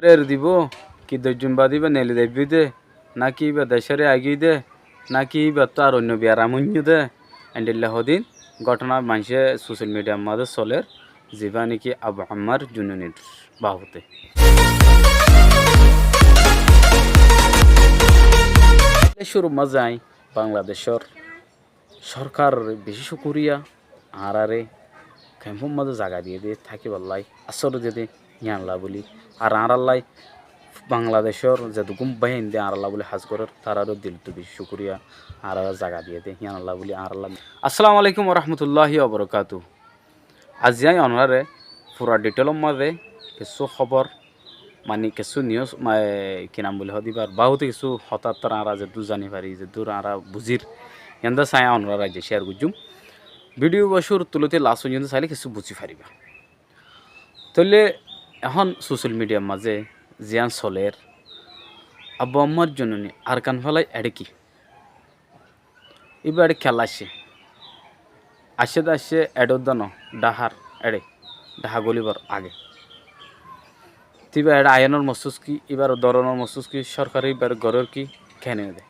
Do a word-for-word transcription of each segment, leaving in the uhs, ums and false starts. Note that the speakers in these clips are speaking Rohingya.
Eri dibou, ki doijjum bade íba neli daibbí dé, náki íba decóre aigiyé dé, náki íbattú ar oinno biyaram óinno dé, endilla hodún góthona maincé sosiyal midiyar mazé solér, zibá néki Abu Ammar Jununir babote. Cúrur mazé añí Bangladecór sórkaroré bicí cúkuriya, añáráre kempór mazé zaga diyé dé, tákibálla asór diyé dé, yíanolla bóli. Ar añárálla Bangladecór zeduggún báiyain dé añárálla bóli ham gorér, taráre dilottú bicí cúkuriya, añáráre zaga diyé dé, yíanolla bóli añárálla. Assalamu alaikum wa rahmatullahi wa barakatuhu. Aijja añí onoráre fura detail or mazé kessú hóbor, mani kessú news, ma-, e, ki nam buli hoó de íbar, báuti kessú hotá tar añára zeddúr zani fari, zeddúr añára buzír, yían dé sai onoráre aijja share goijjum. Video ibá cúruttu lóti last foijjonto sailé kessú buzi faribá. Tóile ehón sosiyal midiyar mazé ziyán solér, Abu Ammar Jununi Arkan félai eçé ki? Íba eçé kiyólla aiccé? Aiccé dé aiccé eçé uddá no, Dhahar eçé, Dhahá gólibar age. Te íba eçé aiyónor moksúd ki, íbar dóronor moksúd ki, sórkare íbar gorér ki, kene dé?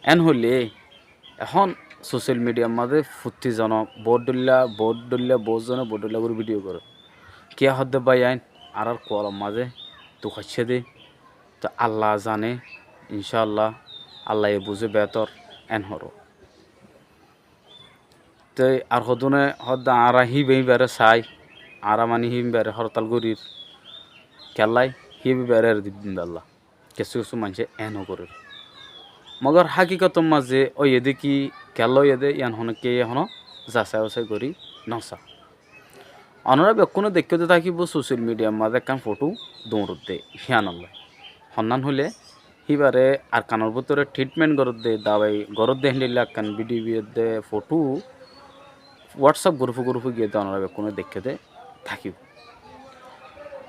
Eén hoilé, ehón sosiyal midiyar mazé fottí zone bout dhoilla, bout dhoilla, bout zone bout dhoilla gorí video gorér. Kiyá hoó de báiyain, añárar kualor mazé duk aiccé dé, Te Allah zane, incáalla, Allaye buzé betór, eén hoór. Te ar hodúne hoó de añára híba híbaré sai, añára mani híbaré hórtal gorír, kiyólla híba híbaré eri dibálla. Kessú kessú maincé eéno gorér. Mogor hákikotor mazé óiye dé ki, kiyólla óiye dé, yían honókiyé honó zasai basai gorí nosá. Onorá bekkúne deikkó de tákibou sosiyal midiyar mazé ekkán fothó duñrot dé, híanolla. Honnán hoilé, híbaré Arkanor bútore tritment goródde, dabai goródde héndilla ekkán video biyódde fothó WhatsApp gurúfe gurúfe giyé dé onorá bekkúne deikkó de tákibou.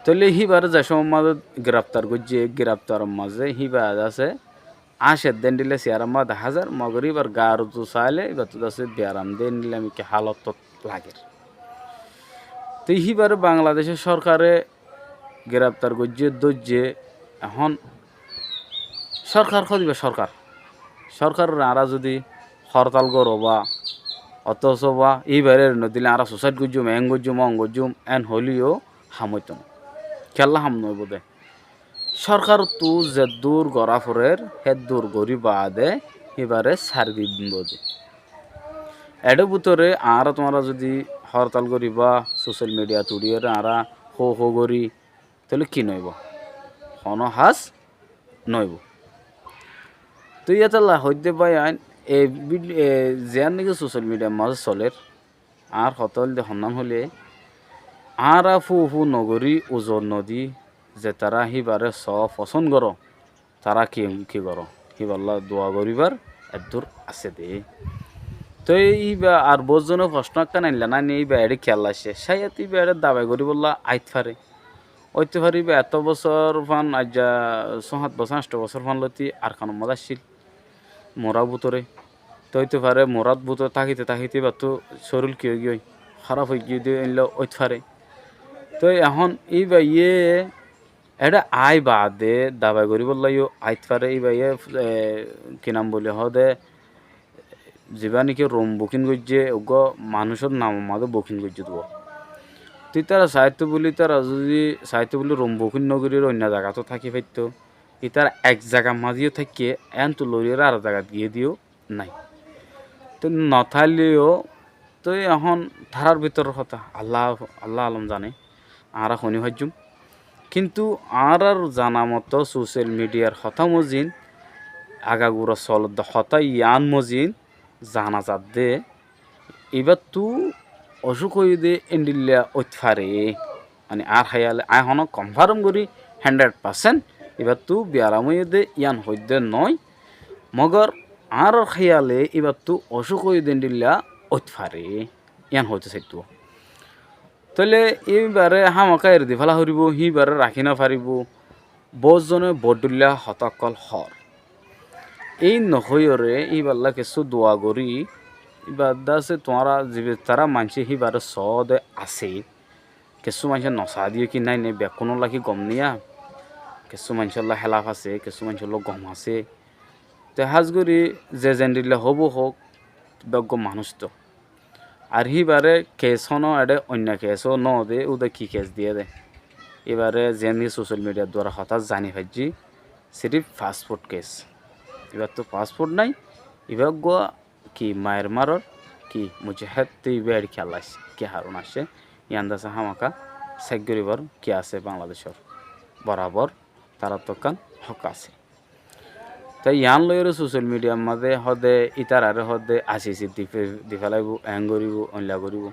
Tóile híbaré ze cómot mazé giraftar goijjé, giraftaror mazé híba asé, añcedde héndilla siyaramma dahá zar, mogor íbar gaar uzu sailé íbattú dase biyaram dé héndilla mikká hálottot lager. Te híbaré Bangladecór sórkare giraftar goijjé, dóijje, ehón sórkar hoó de íba sórkar. Sórkaroré añára zudi hórtal goróba, otósoba íbaré eri nodilé añára susaid goijjum, eén goijjum, oón goijjum, eén hoilé yó ham óito no. Kiyólla ham noóibo dé? Sórkarottú zeddúr gorá forer, héddúr gorí baade híbaré sári dibou dé. Eçé bútore añára tuáñra zudi hórtal goríba, sosiyal midiyat uçíyore añára hó hó gorí, tóile ki noóibo? Honó ham noóibo. Toi yíatolla hoóidde báiyain, e vid-, e ziyán néki sosiyal midiyar mazé solér, añár hotá óilde honnán hoilé, añára fúu fúu nogorí uzor nodi, zetará híbaré soó fosón goró, tará ki, ki goró? Híballa dua goríbar eddúr asé dé. Toi íba ar boóut zone fosno ekkán ailla nái né, íba eçé kiyólla aiccé? Cáiyat íba eçé dabai goríbolla ait fare. Óito fare íba eto bosór fán, aijja só hát bosór, añctho bosór fán lóti Arkanor mazé accíl. Murá bútore. Te óito fare murát bútore tákite tákite íbattú córil ki óigiyoi, háraf óigiyoi dé éilla óit fare. Te ehón íbayé eçé aái baade dabai goríbolla yó ait fare, íbayé, e, ki nam buli hoó de, zibá néki rum bukín goijjé, uggúa manúicor namor mazé bukín goijjé dé. Te ítara saitó buli, ítara zudi saitó buli rum bukín nogorí oinno zagato táki faittó. Ítara ek zagar mazé yó táikke, eéntu loriyóre ar zagat giyé dé yó nái. Te notáile yó, toi ehón tarár bútoror hotá Allah, Allah alom zane, añára honí faijjum. Kintu añárár zana moto sosiyal midiyar hotá mozin, agagura solodde hotá yián mozin zana zadde, íbattú ocúk óiye dé éndilla óit fare. Mani añár héyale, aññí honó konfárom gorí héndred parsent íbattú biyaram óiye dé yían hoóidde noó. Mogor añárár héyale íbattú ocúk óiye dé éndilla óit fare, yían hoóito saitó. Tóile íbaré hámaká eri di féla foribóu, híbaré rakí nofaribóu. Boóut zone boóut dhóilla hotá ókkol hoór. Éi nohoiyóre íballá kessú dua gorí, íba dase tuáñra zibá tará maincé híbaré soó de asé. kessú maincé nosaá diyé ki nái nái, bekkúnolla ki gom niya, kessú maincólla hélaf asé, kessú maincólla gom asé. Te hás gorí ze zendilla hoóbou hoók, beggúa manúic toó. Ar híbaré kes honó eçé oinno kes ó nóode, úda ki kes diyé dé. Íbaré ziyán ki sosiyal midiyar duara hotá zani faijjí, siríf fasfut kes. Íbattú fasfut nái, íba eggúa ki Mayanmaror ki mujahéd, te íba eçé kiyólla aiccé, ki harone aiccé, yían de asé hámaka saik goríbar ki asé Bangladecór. Borabor taráttu ekkán hók asé. Te yían loiyóre sosiyal midiyar mazé hoódde ítararé hoódde aisisi di fe-, di félaibou, eén goríbou, oinla goríbou.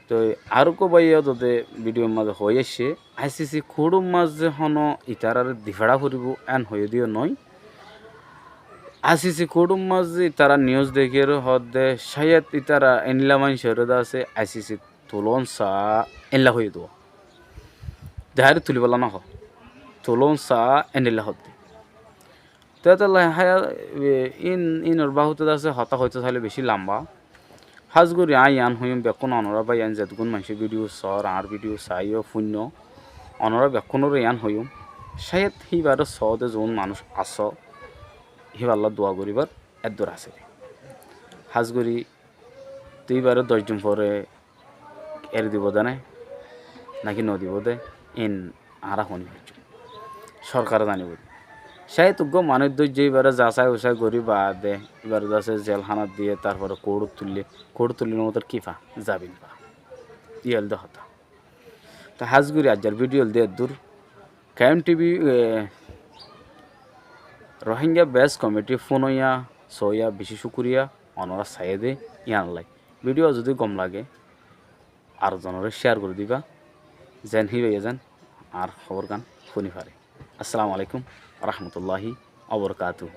Toi areggúa báiye hoódde bidiyur mazé hoói aiccé, aisisi kuthor mazé honó ítararé di féla foribóu, eén hoiyé dé yó noó. Aisisi kuthor mazé ítara nius dekíyore hoódde cáiyed ítara eénilla maincóre de asé aisisi tulón saá eénilla hoiyé dé. Daháire tulibólla nohoó. Tulón saá eénilla hoódde. Te étolla háya, e, ín, ínor baabute de asé hotá hoitó sailé bicí lamba. Hás gorí aññí yián hoiyúm, bekkún onorá báiyain zetgún maincé bidiyu soór, añár bidiyu saiyó, fúinno, onorá bekkúnoré yián hoiyúm. Cáiyed híbaré soóde zoún manúic asó, híballa dua goríbar eddur asé dé. Hás gorí te íbaré doc din fore eri dibou dé né, náki nodibou dé, ín añára hoóni faijjúm. Sorkare zanibou dé. Cáiyed uggúa manúic dóijje íbaré zasái usái gorí baade, íbaré de asé zelhánat diyé, tarfore kuthót tuillé, kuthót tuillé noótor ki fa, zabin fa. Yían óilde hotá. Te hás gorí aijjar bidiyu óilde eddur. K M T V, e, Rohingya Best Comedy fúnoiya, soóiya, bicí cúkuriya, onorá saiyé dé, yíanollá. Bidiyu zodi gom lage, ar zonoré céar gorí diba, zeén híbaye zeén añár hóborgán fúni fare. Assalamu alaikum warahmatulláhi wabarakátuhu.